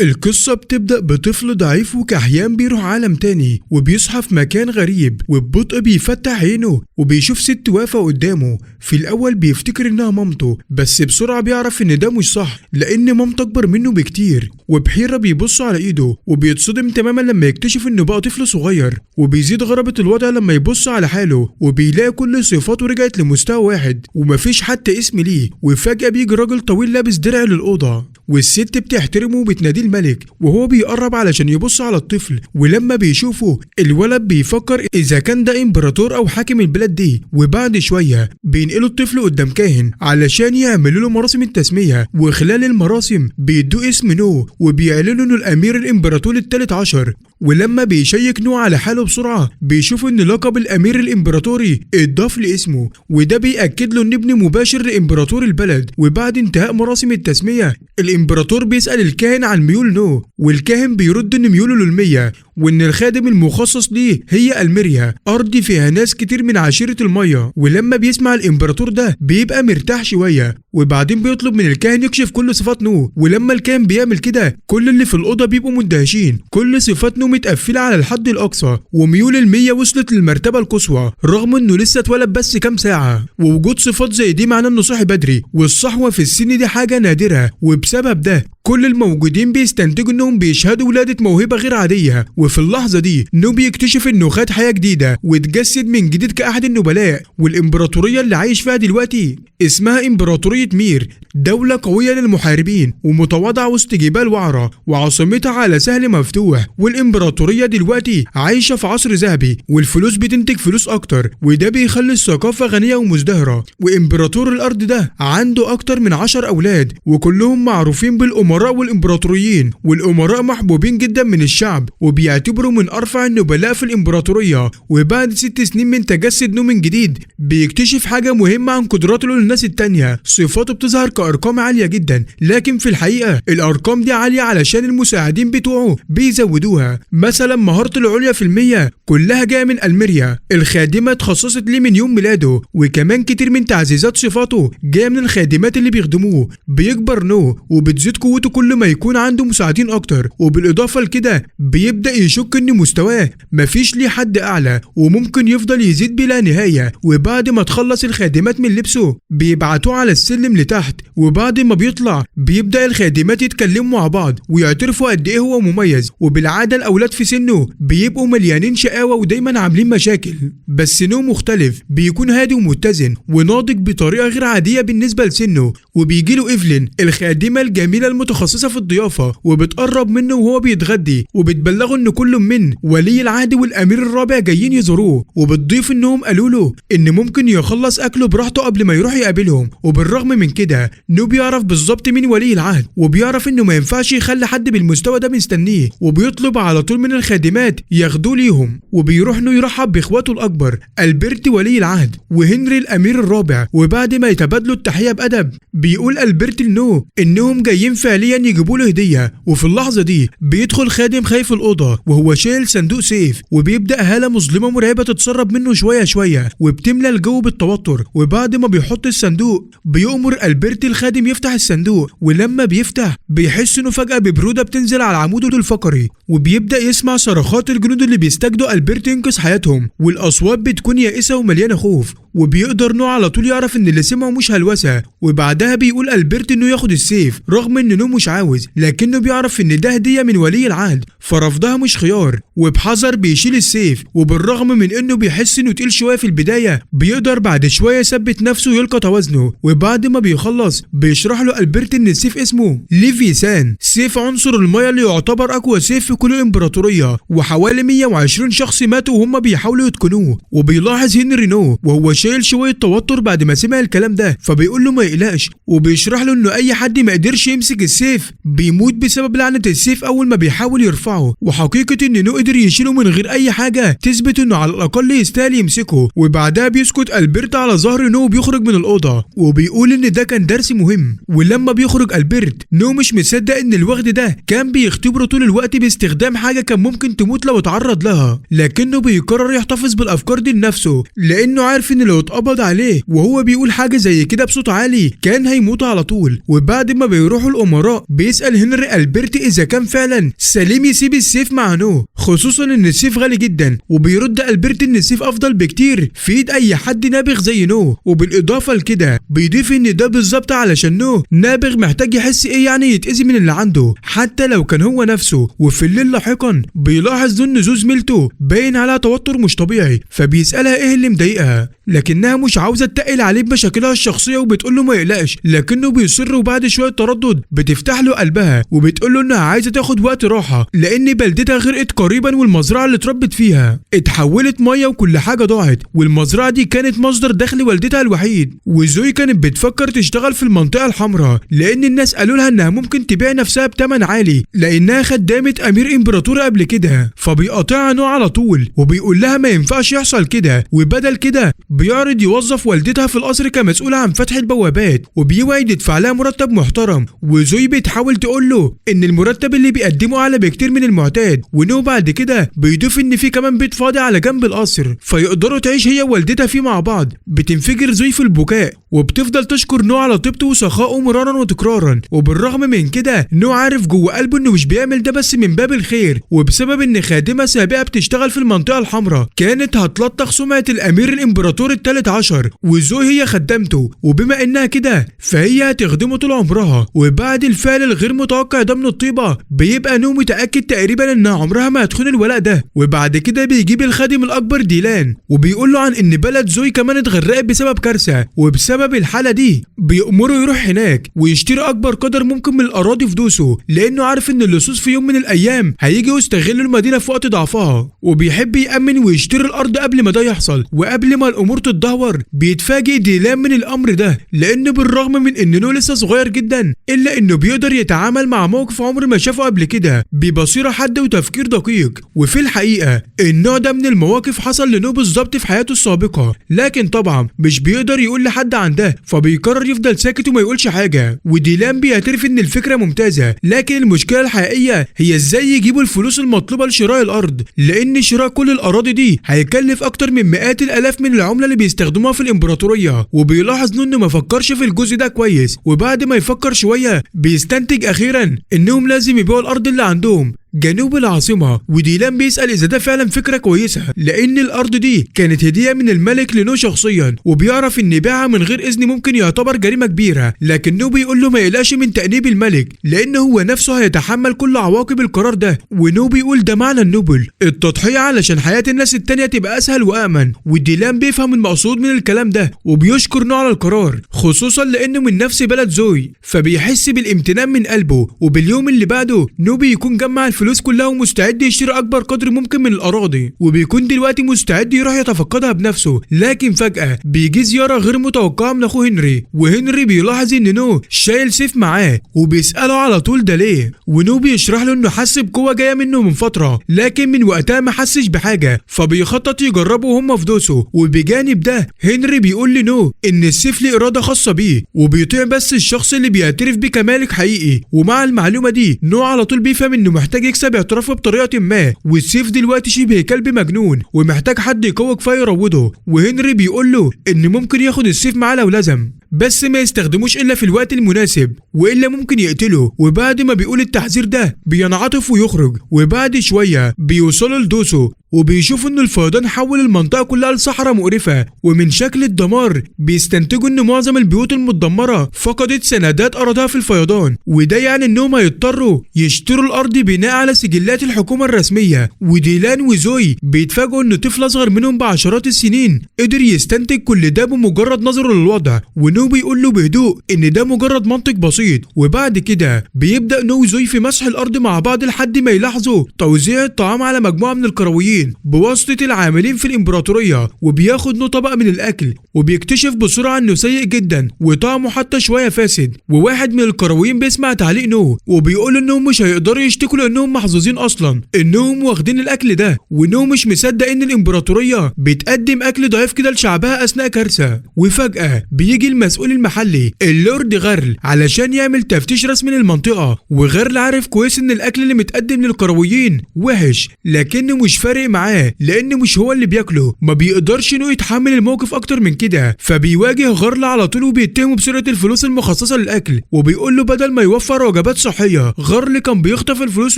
القصة بتبدأ بطفل ضعيف وكحيان بيروح عالم تاني وبيصحى في مكان غريب، وببطء بيفتح عينه وبيشوف ست واقفة قدامه. في الأول بيفتكر إنها مامته، بس بسرعة بيعرف إن ده مش صح لأن مامته أكبر منه بكتير. وبحيرة بيبص على إيده وبيتصدم تماما لما يكتشف إنه بقى طفل صغير. وبيزيد غرابة الوضع لما يبص على حاله وبيلاقي كل صفاته رجعت لمستوى واحد ومفيش حتى اسم ليه. وفجأة بيجي راجل طويل لابس درع للأوضة، والست بتحترمه وبتناديه الملك، وهو بيقرب علشان يبص على الطفل. ولما بيشوفه الولد بيفكر اذا كان ده امبراطور او حاكم البلاد دي. وبعد شوية بينقلوا الطفل قدام كاهن علشان يعملوا له مراسم التسمية، وخلال المراسم بيدوه اسم نو وبيعلنوا انه الامير الامبراطوري الثالث عشر. ولما بيشيك نو على حاله بسرعة بيشوف ان لقب الامير الامبراطوري اتضاف لاسمه، وده بيأكد له ان ابن مباشر لامبراطور البلد. وبعد انتهاء مراسم التسمية الامبراطور بيسأل الكاهن عن ميول نو، والكاهن بيرد ان ميوله للمية، وان الخادم المخصص ليه هي الميريا، ارض فيها ناس كتير من عشيرة المية. ولما بيسمع الامبراطور ده بيبقى مرتاح شوية، وبعدين بيطلب من الكاهن يكشف كل صفات نو. ولما الكاهن بيعمل كده كل اللي في الأوضة بيبقوا مندهشين، كل صفات نو متقفلة على الحد الأقصى، وميول المية وصلت للمرتبة القصوى رغم انه لسه اتولد بس كام ساعة. ووجود صفات زي دي معناه انه صحي بدري، والصحوة في السن دي حاجة نادرة. وبسبب ده كل الموجودين بيستنتجوا انهم بيشهدوا ولادة موهبة غير عادية. وفي اللحظة دي نو بيكتشف انه خد حياة جديدة واتجسد من جديد كأحد النبلاء. والامبراطورية اللي عايش فيها دلوقتي اسمها امبراطورية مير، دولة قوية للمحاربين ومتواضعة وسط جبال وعرة، وعاصمتها على سهل مفتوح. والامبراطورية دلوقتي عايشة في عصر ذهبي، والفلوس بتنتج فلوس اكتر، وده بيخلي الثقافة غنية ومزدهرة. وامبراطور الارض ده عنده اكتر من 10 اولاد، وكلهم معروفين بالامراء والامبراطوريين، والامراء محبوبين جدا من الشعب وبيعتبروا من ارفع النبلاء في الامبراطورية. وبعد 6 سنين من تجسد نو من جديد بيكتشف حاجة مهمة عن قدراته للناس التانية. صفاته بتظهر كأرقام عالية جدا، لكن في الحقيقة الأرقام دي عالية علشان المساعدين بتوعه بيزودوها. مثلا مهارته العليا في المية كلها جاية من الميريا، الخادمة اتخصصت ليه من يوم ميلاده، وكمان كتير من تعزيزات صفاته جاية من الخادمات اللي بيخدموه. بيكبر نو وبتزيد قوته كل ما يكون عنده مساعدين أكتر، وبالإضافة لكده بيبدأ يشك إن مستواه مفيش ليه حد أعلى وممكن يفضل يزيد بلا نهاية. وبعد ما تخلص الخادمات من لبسه بيبعتوه على السلم لتحت، وبعد ما بيطلع بيبدأ الخادمات يتكلموا مع بعض ويعترفوا قد ايه هو مميز. وبالعادة الأولاد في سنة بيبقوا مليانين شقاوة ودايما عاملين مشاكل، بس نو مختلف، بيكون هادي ومتزن وناضج بطريقة غير عادية بالنسبة لسنه. وبيجيله إيفلين الخادمة الجميلة المتخصصة في الضيافة، وبتقرب منه وهو بيتغدي، وبتبلغه ان كل من ولي العهد والأمير الرابع جايين يزوروه، وبتضيف انهم قالوا له ان ممكن يخلص اكله براحته قبل ما يروح يقابلهم. وبالرغم من كده نو بيعرف بالظبط مين ولي العهد، وبيعرف انه ما ينفعش يخلي حد بالمستوى ده مستنيه، وبيطلب على طول من الخادمات ياخدوه ليهم. وبيروح نو يرحب باخواته الاكبر البرت ولي العهد وهنري الامير الرابع. وبعد ما يتبادلوا التحية بادب بيقول البرت لنو انهم جايين فعليا يجيبوا له هديه. وفي اللحظة دي بيدخل خادم خايف الاوضة وهو شايل صندوق سيف، وبيبدا هاله مظلمة مرعبة تتسرب منه شوية شوية وبتملى الجو بالتوتر. وبعد ما بيحط الصندوق بيؤمر البرت الخادم يفتح الصندوق، ولما بيفتح بيحس انه فجأة ببرودة بتنزل على عموده الفقري، وبيبدأ يسمع صرخات الجنود اللي بيستجدوا البرت ينقذ حياتهم، والاصوات بتكون يائسة ومليانة خوف. وبيقدر نو على طول يعرف ان اللي سمعه مش هلوسة. وبعدها بيقول البرت انه ياخد السيف رغم ان نو مش عاوز، لكنه بيعرف ان ده هدية من ولي العهد فرفضها مش خيار. وبحذر بيشيل السيف، وبالرغم من انه بيحس انه تقيل شوية في البداية بيقدر بعد شوية يثبت نفسه ويلقى توازنه. وبعد ما بيخلص بيشرح له البرت ان السيف اسمه ليفيسان، سيف عنصر المية اللي يعتبر اقوى سيف في كل الامبراطورية، وحوالي 120 شخص ماتوا وهم بيحاولوا يتقنوه. وبيلاحظ هنري نو وهو شايل شوية توتر بعد ما سمع الكلام ده، فبيقول له ما يقلقش، وبيشرح له انه اي حد ما قدرش يمسك السيف بيموت بسبب لعنة السيف اول ما بيحاول يرفعه. يرفعه، وحقيقة ان نو قدر يشيله من غير اي حاجة تثبت انه على الاقل يستاهل يمسكه. وبعدها بيسكت ألبرت على ظهر نو وبيخرج من الاوضة وبيقول ان ده كان درس مهم. ولما بيخرج ألبرت نو مش مصدق ان الوغد ده كان بيختبره طول الوقت باستخدام حاجة كان ممكن تموت لو اتعرض لها، لكنه بيقرر يحتفظ بالافكار دي لنفسه لانه عارف ان لو اتقبض عليه وهو بيقول حاجة زي كده بصوت عالي كان هيموت على طول. وبعد ما بيروحوا الامراء بيسال هنري ألبرت اذا كان فعلا سليم يسيب السيف مع نو، خصوصا ان السيف غالي جدا، وبيرد ألبرت ان السيف افضل بكتير في ايد اي حد نابغ زي نو. وبالاضافة لكده بيضيف ان ده بالظبط علشان نو نابغ محتاج يحس ايه يعني يتأذي من اللي عنده حتى لو كان هو نفسه. وفي الليل لاحقا بيلاحظ ان زوز زميلته باين عليها توتر مش طبيعي، فبيسألها ايه اللي مضايقها، لكنها مش عاوزه تتقل عليه بمشاكلها الشخصية وبتقول له ما يقلقش، لكنه بيصر. وبعد شوية تردد بتفتح له قلبها وبتقول له انها عايزه تاخد وقت راحة لان بلدتها غرقت قريبا والمزرعه اللي اتربت فيها اتحولت مية وكل حاجة ضاعت، والمزرعه دي كانت مصدر دخل والدتها الوحيد. وزوي كانت بتفكر تشتغل في المنطقة الحمراء لان الناس قالوا لها انها ممكن تبيع نفسها بثمن عالي لانها خدامه امير امبراطور قبل كده، فبيقاطعها نو على طول وبيقول لها ما ينفعش يحصل كده، وبدل كده بيعرض يوظف والدتها في القصر كمسؤولة عن فتح البوابات وبيوعد يدفع لها مرتب محترم. وزوي بتحاول تقول له ان المرتب اللي بيقدمه اعلى بكتير من المعتاد، ونو بعد كده بيضيف ان في كمان بيت فاضي على جنب القصر فيقدروا تعيش هي ووالدتها فيه مع بعض. بتنفجر زوي في البكاء وبتفضل تشكر نو على طيبته وسخائه مرارا وتكرارا، وبالرغم من كده نو عارف جوه قلبه انه مش بيعمل ده بس من باب الخير، وبسبب ان خادمه سابقه بتشتغل في المنطقة الحمراء كانت هتلطخ سمعه الامير الامبراطور الثالث عشر، وزوي هي خدمته وبما انها كده فهي هتخدمه طول عمرها. وبعد الفعل الغير متوقع ده من الطيبة بيبقى نو متاكد تقريبا انها عمرها ما هتخون الولاء ده. وبعد كده بيجيب الخادم الاكبر ديلان وبيقول له عن ان بلد زوي كمان اتغرقت بسبب كارثة، وبسبب الحالة دي بيأمره يروح هناك ويشتري اكبر قدر ممكن من الاراضي في دوسة لانه عارف ان اللصوص في يوم من الايام هيجوا يستغلوا المدينة في وقت ضعفها، وبيحب يأمن ويشتري الارض قبل ما ده يحصل. وقبل ما الامور تتدهور بيتفاجئ ديلان من الامر ده، لان بالرغم من ان نو لسه صغير جدا الا انه بيقدر يتعامل مع موقف عمر ما شافه قبل كده ببصيره حادة وتفكير دقيق. وفي الحقيقة النوع ده من المواقف حصل لنو بالظبط في حياته السابقة، لكن طبعا مش بيقدر يقول لحد عن ده فبيقرر يفضل ساكت وما يقولش حاجة. وديلان بيعترف ان الفكرة ممتازة، لكن المشكلة الحقيقية هي ازاي يجيبوا الفلوس المطلوبة لشراء الارض، لان شراء كل الاراضي دي هيكلف اكتر من مئات الالاف من العملة اللي بيستخدموها في الامبراطورية. وبيلاحظ انه ما فكرش في الجزء ده كويس، وبعد ما يفكر شوية بيستنتج اخيرا انهم لازم يبيعوا الارض اللي عندهم جنوب العاصمة. وديلان بيسأل إذا ده فعلا فكرة كويسة لأن الأرض دي كانت هدية من الملك لنو شخصيا، وبيعرف إن بيعها من غير إذن ممكن يعتبر جريمة كبيرة، لكن نو بيقول له ما يقلقش من تأنيب الملك لأن هو نفسه هيتحمل كل عواقب القرار ده. ونو بيقول ده معنى النبل، التضحية علشان حياة الناس التانية تبقى أسهل وأمن. وديلان بيفهم المقصود من الكلام ده وبيشكر نو على القرار، خصوصا لأنه من نفس بلد زوي فبيحس بالامتنان من قلبه. وباليوم اللي بعده نو بيكون جمع الفلوس كلها ومستعد يشتري اكبر قدر ممكن من الاراضي، وبيكون دلوقتي مستعد يروح يتفقدها بنفسه. لكن فجأة بيجي زيارة غير متوقعة من اخوه هنري، وهنري بيلاحظ ان نو شايل سيف معاه وبيسأله على طول ده ليه، ونو بيشرح له انه حس بقوة جاية منه من فترة لكن من وقتها ما حسش بحاجة، فبيخطط يجربه هما في دوسة. وبجانب ده هنري بيقول لنو ان السيف ليه إرادة خاصة بيه وبيطيع بس الشخص اللي بيعترف بيه كمالك حقيقي. ومع المعلومة دي نو على طول بيفهم انه محتاج يكسب اعترافه بطريقة ما، والسيف دلوقتي شبه كلب مجنون ومحتاج حد يقوي كفاية يروضه. وهنري بيقول له ان ممكن ياخد السيف معاه لو لزم، بس ما يستخدموش الا في الوقت المناسب والا ممكن يقتله. وبعد ما بيقول التحذير ده بينعطف ويخرج. وبعد شوية بيوصلوا لدوسو وبيشوفوا ان الفيضان حول المنطقة كلها لصحراء مقرفة، ومن شكل الدمار بيستنتجوا ان معظم البيوت المتدمره فقدت سندات اراضيها في الفيضان، وده يعني انهم هيضطروا يشتروا الارض بناء على سجلات الحكومة الرسمية. وديلان وزوي بيتفاجئوا ان طفل اصغر منهم بعشرات السنين قدر يستنتج كل ده بمجرد نظره للوضع، ونو بيقول له بهدوء ان ده مجرد منطق بسيط. وبعد كده بيبدا نو وزوي في مسح الارض مع بعض لحد ما يلاحظوا توزيع الطعام على مجموعة من القرويين، القرويين بواسطة العاملين في الامبراطورية. وبياخد نو طبق من الاكل وبيكتشف بسرعة انه سيء جدا وطعمه حتى شوية فاسد. وواحد من القرويين بيسمع تعليق نو وبيقول انهم مش هيقدروا يشتكوا لانهم محظوظين اصلا انهم واخدين الاكل ده، ونو مش مصدق ان الامبراطورية بتقدم اكل ضعيف كده لشعبها اثناء كارثة. وفجأة بيجي المسؤول المحلي اللورد غارل علشان يعمل تفتيش رسمي للمنطقة. وغارل عارف كويس ان الاكل اللي متقدم للقرويين وحش، لكنه مش فارق معاه لان مش هو اللي بياكله، ما بيقدرش انه يتحمل الموقف اكتر من كده. فبيواجه غارل على طول وبيتهمه بسرقة الفلوس المخصصة للاكل، وبيقول له بدل ما يوفر وجبات صحية غارل كان بيخطف الفلوس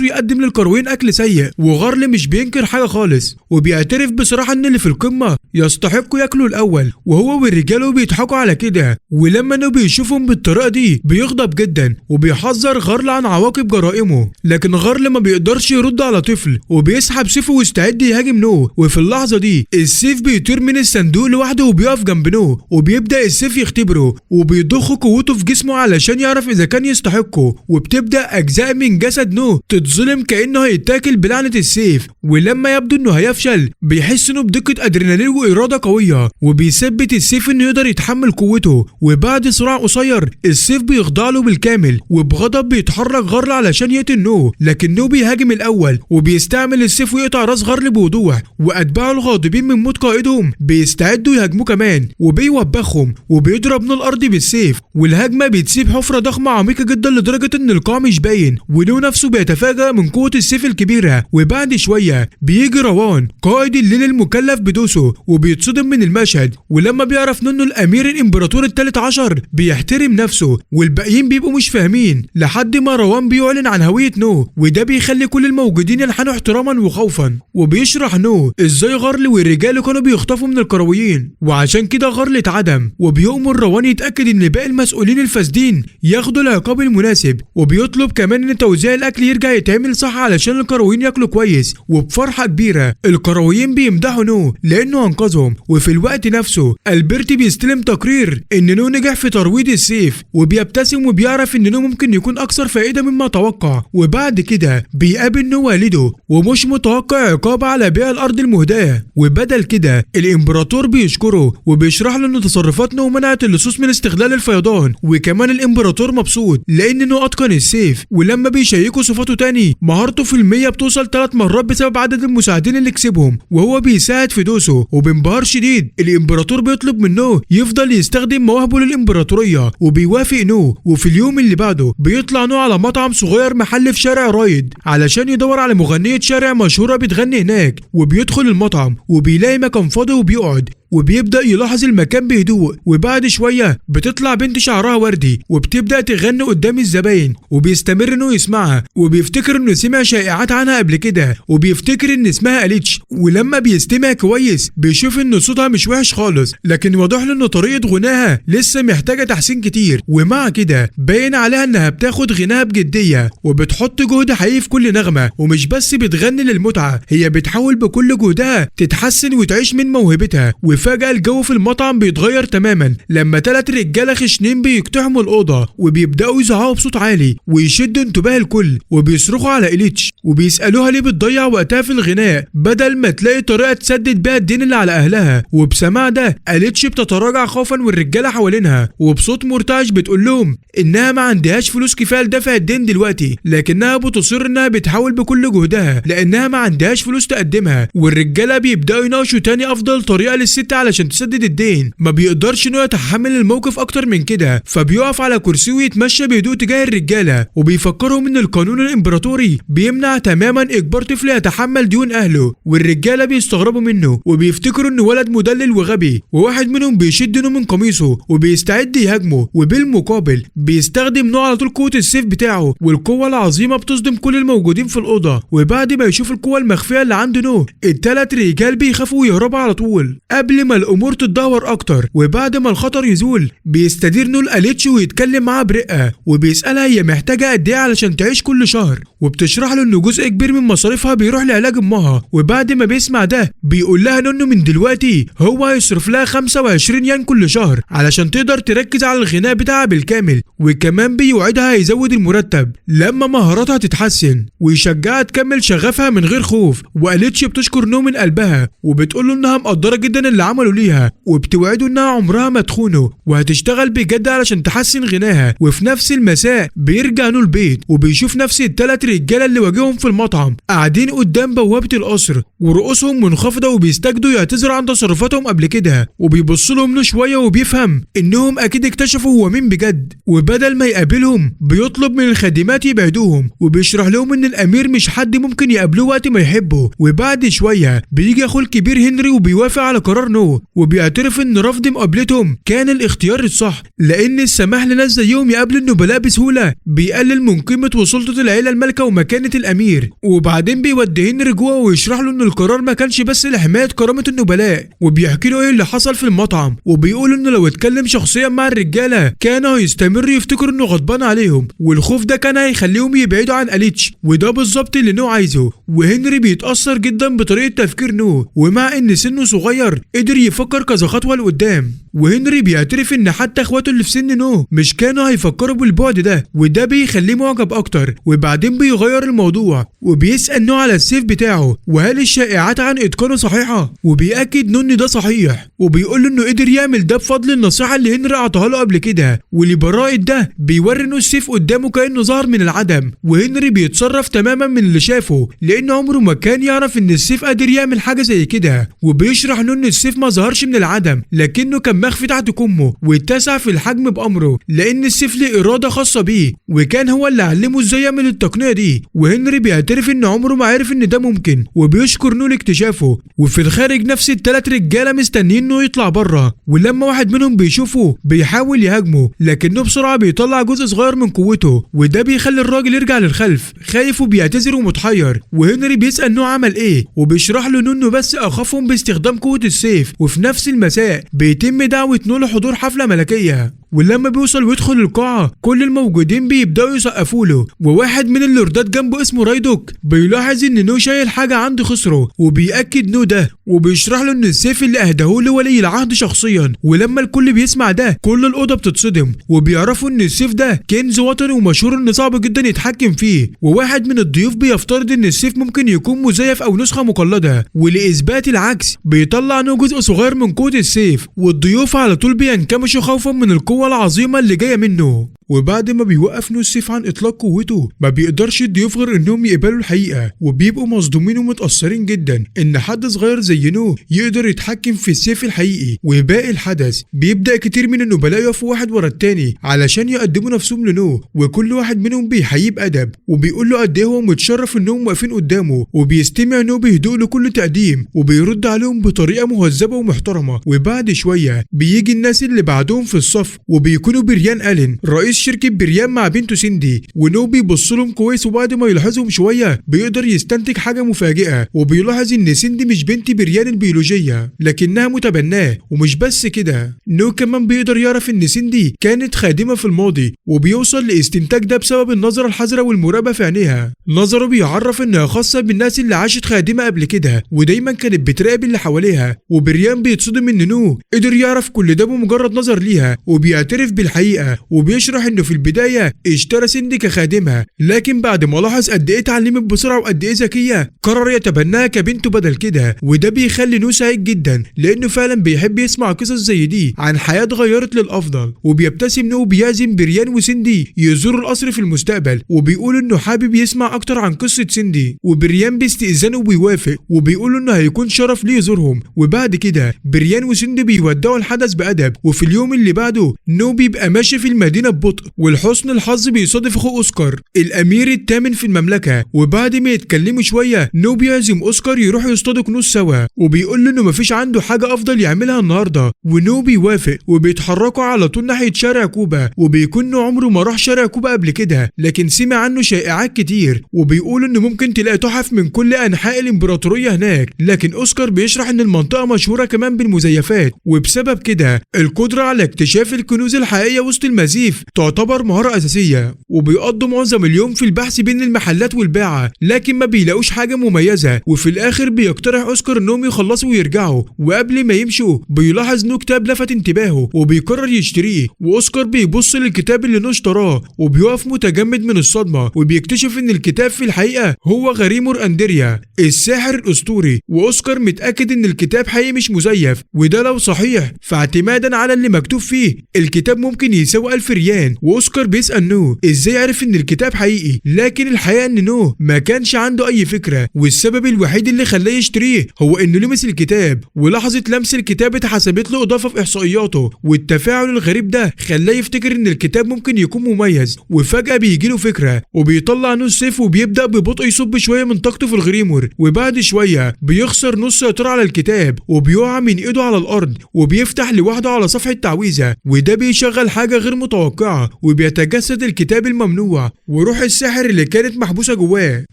ويقدم للقرويين اكل سيء. وغارل مش بينكر حاجة خالص وبيعترف بصراحة ان اللي في القمة يستحقوا ياكلوا الاول، وهو والرجاله بيضحكوا على كده. ولما نو بيشوفهم بالطريقة دي بيغضب جدا وبيحذر غارل عن عواقب جرائمه، لكن غارل ما بيقدرش يرد على طفل وبيسحب سيفه ويستعد يهاجم نو. وفي اللحظة دي السيف بيطير من الصندوق لوحده وبيقف جنب نو، وبيبدا السيف يختبره وبيضخ قوته في جسمه علشان يعرف اذا كان يستحقه. وبتبدا اجزاء من جسد نو تتظلم كانه هيتاكل بلعنه السيف، ولما يبدو انه هيفشل بيحس انه بدقة ادرينالين واراده قوية، وبيثبت السيف انه يقدر يتحمل قوته. وبعد صراع قصير السيف بيخضع له بالكامل، وبغضب بيتحرك غارل علشان يقتل نو، لكن نو بيهاجم الاول وبيستعمل السيف ويقطع راس غارل بوضوح. واتباعه الغاضبين من موت قائدهم بيستعدوا يهاجموه كمان، وبيوبخهم وبيضرب نو الارض بالسيف، والهجمه بتسيب حفره ضخمة عميقة جدا لدرجة ان القاع مش باين، ونو نفسه بيتفاجأ من قوة السيف الكبيرة. وبعد شوية بيجي روان قائد الليل المكلف بدوسه وبيتصدم من المشهد، ولما بيعرف انه الامير الامبراطور الثالث عشر بيحترم نفسه، والباقيين بيبقوا مش فاهمين لحد ما روان بيعلن عن هوية نو، وده بيخلي كل الموجودين ينحنوا احتراما وخوفا. وبيشرح نو ازاي غارل والرجال كانوا بيخطفوا من القرويين، وعشان كده غارل اتعدم، وبيؤمر روان يتاكد ان باقي المسؤولين الفاسدين ياخدوا العقاب المناسب، وبيطلب كمان ان توزيع الاكل يرجع يتعمل صح علشان القرويين ياكلوا كويس. وبفرحه كبيرة القرويين بيمدحوا نو لانه انقذهم. وفي الوقت نفسه البرت بيستلم تقرير ان نو نجح في ترويض السيف، وبيبتسم وبيعرف ان نو ممكن يكون اكثر فائدة مما توقع. وبعد كده بيقابل نو والده ومش متوقع عقاب على بيع الارض المهداه، وبدل كده الامبراطور بيشكره وبيشرح له ان تصرفات نو منعت اللصوص من استغلال الفيضان. وكمان الامبراطور مبسوط لان نو اتقن السيف، ولما بيشيكوا صفاته تاني مهارته في المية بتوصل 3 مرات بسبب عدد المساعدين اللي كسبهم، وهو بيساعد في دوسة. وبانبهار شديد الامبراطور بيطلب من نو يفضل يستخدم مواهبه للامبراطوريه، وبيوافق نو. وفي اليوم اللي بعده بيطلع نو على مطعم صغير محل في شارع رايد علشان يدور على مغنيه شارع مشهورة بتغني هناك، وبيدخل المطعم وبيلاقي مكان فاضي وبيقعد، وبيبدأ يلاحظ المكان بهدوء. وبعد شوية بتطلع بنت شعرها وردي وبتبدأ تغني قدام الزباين، وبيستمر انه يسمعها، وبيفتكر انه سمع شائعات عنها قبل كده، وبيفتكر ان اسمها أليتش. ولما بيستمع كويس بيشوف ان صوتها مش وحش خالص، لكن واضح له ان طريقة غناها لسه محتاجة تحسين كتير. ومع كده باين عليها انها بتاخد غناها بجدية وبتحط جهد حقيقي في كل نغمة، ومش بس بتغني للمتعة، هي بتحاول بكل جهدها تتحسن وتعيش من موهبتها. وفجأة الجو في المطعم بيتغير تماما لما 3 رجالة خشنين بيقتحموا الأوضة وبيبدأوا يزعقوا بصوت عالي ويشدوا انتباه الكل، وبيصرخوا على إليتش وبيسألوها ليه بتضيع وقتها في الغناء بدل ما تلاقي طريقة تسدد بيها الدين اللي على أهلها. وبسماع ده إليتش بتتراجع خوفا والرجالة حوالينها، وبصوت مرتعش بتقول لهم إنها ما عندهاش فلوس كفاية لدفع الدين دلوقتي، لكنها بتصر إنها بتحاول بكل جهدها لأنها ما عندهاش فلوس تقدمها. والرجالة بيبدأوا يناقشوا تاني أفضل طريقة للست علشان تسدد الدين. ما بيقدرش انه يتحمل الموقف اكتر من كده، فبيقف على كرسيه ويتمشى بهدوء تجاه الرجالة، وبيفكرهم ان القانون الامبراطوري بيمنع تماما اجبار طفل يتحمل ديون اهله. والرجاله بيستغربوا منه وبيفتكروا انه ولد مدلل وغبي، وواحد منهم بيشد نو من قميصه وبيستعد يهاجمه، وبالمقابل بيستخدم نو على طول قوة السيف بتاعه، والقوه العظيمة بتصدم كل الموجودين في الاوضة. وبعد ما يشوف القوة المخفيه اللي عند نو ال3 رجال بيخافوا ويهربوا على طول قبل ما الامور تتدهور اكتر. وبعد ما الخطر يزول بيستدير نو لأليتش ويتكلم معاها برقه، وبيسالها هي محتاجه قد ايه علشان تعيش كل شهر، وبتشرح له ان وجزء كبير من مصاريفها بيروح لعلاج امها. وبعد ما بيسمع ده بيقول لها نونو من دلوقتي هو هيصرف لها 25 ين كل شهر علشان تقدر تركز على الغناء بتاعها بالكامل، وكمان بيوعدها هيزود المرتب لما مهاراتها تتحسن ويشجعها تكمل شغفها من غير خوف. وقالتش بتشكر نو من قلبها وبتقول له انها مقدره جدا اللي عمله ليها، وبتوعده انها عمرها ما تخونه وهتشتغل بجد علشان تحسن غناها. وفي نفس المساء بيرجع نو البيت وبيشوف نفس الثلاث رجاله اللي واجههم في المطعم قاعدين قدام بوابه القصر ورؤوسهم منخفضة وبيستجدوا يعتذروا عن تصرفاتهم قبل كده. وبيبص لهم نو شوية وبيفهم انهم اكيد اكتشفوا هو مين بجد، وبدل ما يقابلهم بيطلب من الخادمات يبعدوهم وبيشرح لهم ان الامير مش حد ممكن يقابلوه وقت ما يحبه. وبعد شوية بيجي اخوه الكبير هنري وبيوافق على قرار نو وبيعترف ان رفض مقابلتهم كان الاختيار الصح، لان السماح لناس زيهم يقابلوا النبلاء بسهولة بيقلل من قيمة وسلطة العيلة المالكة ومكانه الامير. وبعدين بيودي هنري جوه ويشرح له ان القرار ما كانش بس لحماية كرامة النبلاء، وبيحكي له ايه اللي حصل في المطعم، وبيقول انه لو اتكلم شخصيا مع الرجالة كانوا هيستمروا يفتكروا انه غضبان عليهم، والخوف ده كان هيخليهم يبعدوا عن أليتش، وده بالظبط اللي نو عايزه. وهنري بيتأثر جدا بطريقة تفكير نو، ومع ان سنة صغير قدر يفكر كذا خطوة لقدام. وهنري بيعترف ان حتى اخواته اللي في سن نو مش كانوا هيفكروا بالبعد ده، وده بيخليه معجب اكتر. وبعدين بيغير الموضوع وبيسأل نو على السيف بتاعه وهل الشائعات عن اتقانه صحيحة، وبيأكد نو ان ده صحيح، وبيقول له انه قدر يعمل ده بفضل النصيحة اللي هنري اعطاها له قبل كده. ولبراءة ده بيوري نو السيف قدامه كأنه ظهر من العدم، وهنري بيتصرف تماما من اللي شافه لان عمره ما كان يعرف ان السيف قادر يعمل حاجة زي كده. وبيشرح نو ان السيف ما ظهرش من العدم لكنه كان مخفي تحت كمه واتسع في الحجم بأمره، لان السيف ليه إرادة خاصة بيه وكان هو اللي علمه ازاي يعمل التقنية دي. وهنري بيعترف ان عمره ما عرف ان ده ممكن وبيشكر نو لاكتشافه. وفي الخارج نفس الثلاث رجاله مستنيين انه يطلع بره، ولما واحد منهم بيشوفه بيحاول يهاجمه لكنه بسرعة بيطلع جزء صغير من قوته، وده بيخلي الراجل يرجع للخلف خايف وبيعتذر ومتحير. وهنري بيسأل نو عمل ايه، وبيشرح له انه بس اخافهم باستخدام قوة السيف. وفي نفس المساء بيتم دعوه نو لحضور حفلة ملكية، ولما بيوصل ويدخل القاعة كل الموجودين بيبدأوا يسقفوا له. وواحد من اللوردات جنبه اسمه رايدوك بيلاحظ ان نو شايل حاجة عند خصره، وبيأكد نو ده وبيشرح له ان السيف اللي اهداه له ولي العهد شخصيا. ولما الكل بيسمع ده كل الأوضة بتتصدم وبيعرفوا ان السيف ده كنز وطني ومشهور ان صعب جدا يتحكم فيه. وواحد من الضيوف بيفترض ان السيف ممكن يكون مزيف او نسخة مقلدة، ولإثبات العكس بيطلع نو جزء صغير من قوة السيف، والضيوف على طول بينكمشوا خوفا من القوة العظيمة اللي جاية منه. وبعد ما بيوقف نو السيف عن اطلاق قوته ما بيقدرش الضيوف غير انهم يقبلوا الحقيقة، وبيبقوا مصدومين ومتأثرين جدا ان حد صغير زي نو يقدر يتحكم في السيف الحقيقي. وباقي الحدث بيبدأ كتير من النبلاء يقفوا واحد ورا التاني علشان يقدموا نفسهم لنو، وكل واحد منهم بيحييه بأدب وبيقول له قد ايه هو متشرف انهم واقفين قدامه. وبيستمع نو بهدوء لكل تقديم وبيرد عليهم بطريقة مهذبة ومحترمة. وبعد شوية بيجي الناس اللي بعدهم في الصف وبيكونوا بريان ألين رئيس شركة بريان مع بنته سيندي، ونو بيبص لهم كويس، وبعد ما يلاحظهم شوية بيقدر يستنتج حاجة مفاجئة، وبيلاحظ ان سيندي مش بنت بريان البيولوجية لكنها متبناه. ومش بس كده، نو كمان بيقدر يعرف ان سيندي كانت خادمة في الماضي، وبيوصل لاستنتاج ده بسبب النظرة الحذرة والمراقبة في عينيها. نظره بيعرف انها خاصة بالناس اللي عاشت خادمة قبل كده ودايما كانت بتراقب اللي حواليها. وبريان بيتصدم ان نو قدر يعرف كل ده بمجرد نظر ليها، وبيعترف بالحقيقة وبيشرح انه في البداية اشترى سيندي كخادمة، لكن بعد ما لاحظ قد ايه اتعلمت بسرعة وقد ايه ذكية قرر يتبناها كبنته بدل كده. وده بيخلي نو سعيد جدا لانه فعلا بيحب يسمع قصص زي دي عن حياة اتغيرت للافضل. وبيبتسم نو وبيعزم بريان وسيندي يزوروا القصر في المستقبل، وبيقول انه حابب يسمع اكتر عن قصة سيندي، وبريان باستئذانه بيوافق وبيقول انه هيكون شرف ليه يزورهم. وبعد كده بريان وسيندي بيودعوا الحدث بأدب. وفي اليوم اللي بعده نو بيبقى ماشي في المدينة ببطء، ولحسن الحظ بيصادف اخوه اوسكار الامير الثامن في المملكة. وبعد ما يتكلموا شوية نو بيعزم اوسكار يروحوا يصطادوا كنوز سوا، وبيقول له انه مفيش عنده حاجة افضل يعملها النهارده، ونو بيوافق وبيتحركوا على طول ناحية شارع كوبا. وبيكون نو عمره ما راح شارع كوبا قبل كده، لكن سمع عنه شائعات كتير، وبيقول انه ممكن تلاقي تحف من كل انحاء الامبراطورية هناك. لكن اوسكار بيشرح ان المنطقة مشهورة كمان بالمزيفات، وبسبب كده القدرة على اكتشاف الكنوز الحقيقية وسط المزيف تعتبر تعتبر مهارة أساسية، وبيقضوا معظم اليوم في البحث بين المحلات والباعة، لكن ما بيلاقوش حاجة مميزة. وفي الآخر بيقترح أوسكار إنهم يخلصوا ويرجعوا، وقبل ما يمشوا بيلاحظ نو كتاب لفت انتباهه وبيقرر يشتريه. وأوسكار بيبص للكتاب اللي نو اشتراه وبيقف متجمد من الصدمة، وبيكتشف إن الكتاب في الحقيقة هو غريمور أندريا الساحر الأسطوري. وأوسكار متأكد إن الكتاب حقيقي مش مزيف، وده لو صحيح فاعتمادا على اللي مكتوب فيه الكتاب ممكن يساوي 1000 ريال. وأوسكار بيسأل نو إزاي عرف إن الكتاب حقيقي، لكن الحقيقة إن نو ما كانش عنده أي فكرة، والسبب الوحيد اللي خلاه يشتريه هو إنه لمس الكتاب، ولحظة لمس الكتاب اتحسبت له إضافة في إحصائياته، والتفاعل الغريب ده خلاه يفتكر إن الكتاب ممكن يكون مميز. وفجأة بيجيله فكرة وبيطلع نو السيف وبيبدأ ببطء يصب شوية من طاقته في الغريمور، وبعد شوية بيخسر نص سيطرة على الكتاب وبيقع من ايده على الارض وبيفتح لوحده على صفحة تعويذة، وده بيشغل حاجة غير متوقعة وبيتجسد الكتاب الممنوع وروح الساحر اللي كانت محبوسة جواه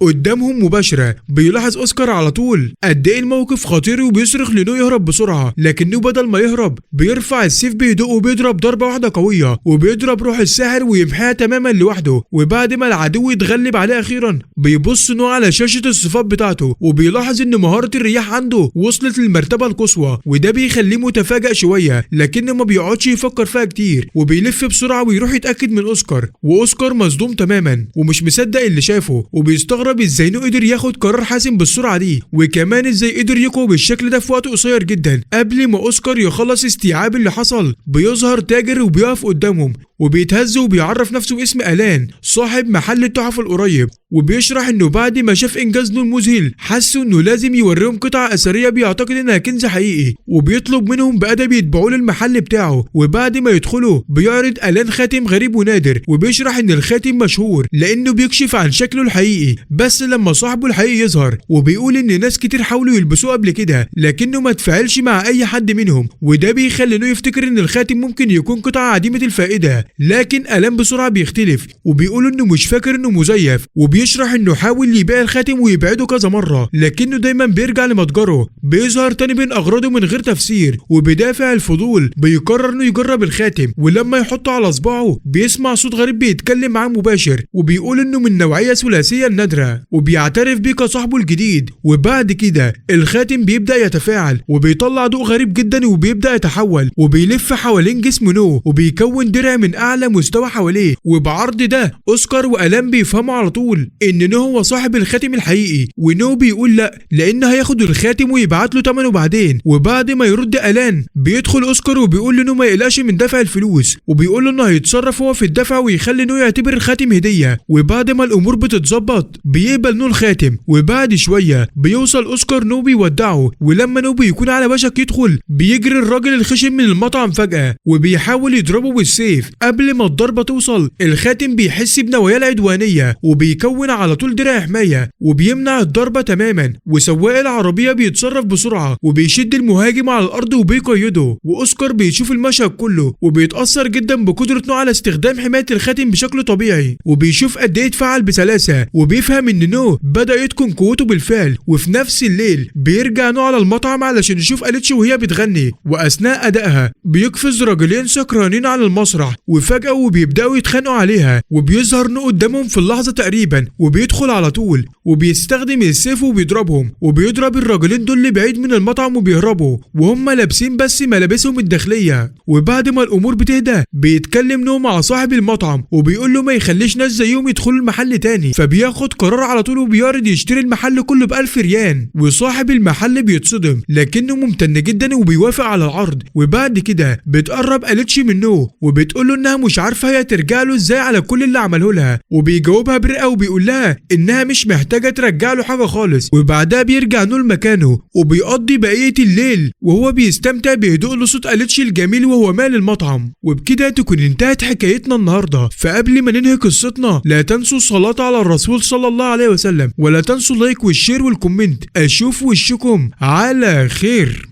قدامهم مباشرة. بيلاحظ اوسكار على طول قد ايه الموقف خطير وبيصرخ لنو يهرب بسرعة، لكنه بدل ما يهرب بيرفع السيف بهدوء وبيضرب ضربة واحدة قوية وبيضرب روح الساحر ويمحيها تماما لوحده. وبعد ما العدو يتغلب عليه اخيرا بيبص نو على شاشة الصفات بتاعته وبيلاحظ ان مهارة الرياح عنده وصلت للمرتبة القصوى، وده بيخليه متفاجئ شوية، لكنه ما بيقعدش يفكر فيها كتير وبيلف بسرعة ويروح يتأكد من اوسكار. واوسكار مصدوم تماما ومش مصدق اللي شافه، وبيستغرب ازاي نو قدر ياخد قرار حاسم بالسرعة دي، وكمان ازاي قدر يقوى بالشكل ده في وقت قصير جدا. قبل ما اوسكار يخلص استيعاب اللي حصل بيظهر تاجر وبيقف قدامهم وبيتهز وبيعرف نفسه باسم الان صاحب محل التحف القريب، وبيشرح انه بعد ما شاف انجاز نو المذهل حسوا انه لازم يوريهم قطعة اثرية بيعتقد انها كنز حقيقي، وبيطلب منهم بأدب يتبعوه للمحل بتاعه. وبعد ما يدخلوا بيعرض الان خاتم غريب ونادر، وبيشرح ان الخاتم مشهور لانه بيكشف عن شكله الحقيقي بس لما صاحبه الحقيقي يظهر، وبيقول ان ناس كتير حاولوا يلبسوه قبل كده لكنه ما تفاعلش مع اي حد منهم، وده بيخلي نو يفتكر ان الخاتم ممكن يكون قطعة عديمة الفائدة. لكن الان بسرعة بيختلف وبيقول انه مش فاكر انه مزيف، وبيشرح انه حاول يبيع الخاتم ويبعده كذا مرة لكنه دايما بيرجع لمتجره، بيظهر تاني بين اغراضه من غير تفسير، وبدافع الفضول بيقرر انه يجرب الخاتم، ولما يحطه على صباعه بيسمع صوت غريب بيتكلم معاه مباشر وبيقول انه من نوعية ثلاثية النادرة، وبيعترف بيه كصاحبه الجديد. وبعد كده الخاتم بيبدأ يتفاعل وبيطلع ضوء غريب جدا وبيبدأ يتحول وبيلف حوالين جسم نو وبيكون درع من اعلى مستوى حواليه. وبعرض ده اوسكار والان بيفهموا على طول ان نو هو صاحب الخاتم الحقيقي، ونو بيقول لا لان هياخد الخاتم ويبعت له ثمنه بعدين. وبعد ما يرد الان بيدخل اوسكار وبيقول لنو ما يقلقش من دفع الفلوس، وبيقول له انه هيتصرف هو في الدفع ويخلي نو يعتبر الخاتم هديه. وبعد ما الامور بتتظبط بيقبل نو الخاتم، وبعد شوية بيوصل اوسكار نو بيودعه، ولما نو بيكون على وشك يدخل بيجري الراجل الخشن من المطعم فجأة وبيحاول يضربه بالسيف. قبل ما الضربة توصل الخاتم بيحس بنوايا العدوانية وبيكون على طول درع حماية وبيمنع الضربة تماما، وسواق العربية بيتصرف بسرعة وبيشد المهاجم على الأرض وبيقيده. وأوسكار بيشوف المشهد كله وبيتأثر جدا بقدرة نو على استخدام حماية الخاتم بشكل طبيعي، وبيشوف قد ايه اتفعل بسلاسة، وبيفهم ان نو بدأ يتقن قوته بالفعل. وفي نفس الليل بيرجع نو على المطعم علشان يشوف أليتش وهي بتغني، وأثناء أدائها بيقفز راجلين سكرانين على المسرح وفجأة وبيبدأوا يتخانقوا عليها، وبيظهر نو قدامهم في اللحظة تقريبا وبيدخل على طول وبيستخدم السيف وبيضربهم، وبيضرب الراجلين دول اللي بعيد من المطعم وبيهربوا وهم لابسين بس ملابسهم الداخلية. وبعد ما الأمور بتهدى بيتكلم نو مع صاحب المطعم وبيقول له ما يخليش ناس زيهم يدخلوا المحل تاني، فبياخد قرار على طول وبيعرض يشتري المحل كله ب1000 ريال، وصاحب المحل بيتصدم لكنه ممتن جدا وبيوافق على العرض. وبعد كده بتقرب أليتش من نو وبتقول له انها مش عارفه هي ترجع له ازاي على كل اللي عمله لها، وبيجاوبها برقه وبيقول لها انها مش محتاجه ترجع له حاجة خالص. وبعدها بيرجع نو لمكانه وبيقضي بقية الليل وهو بيستمتع بهدوء لصوت أليتش الجميل وهو مال المطعم. وبكده تكون انتهت حكايتنا النهارده. فقبل ما ننهي قصتنا لا تنسوا الصلاة على الرسول صلى الله عليه وسلم، ولا تنسوا ال like وال share وال comment. اشوف وشكم على خير.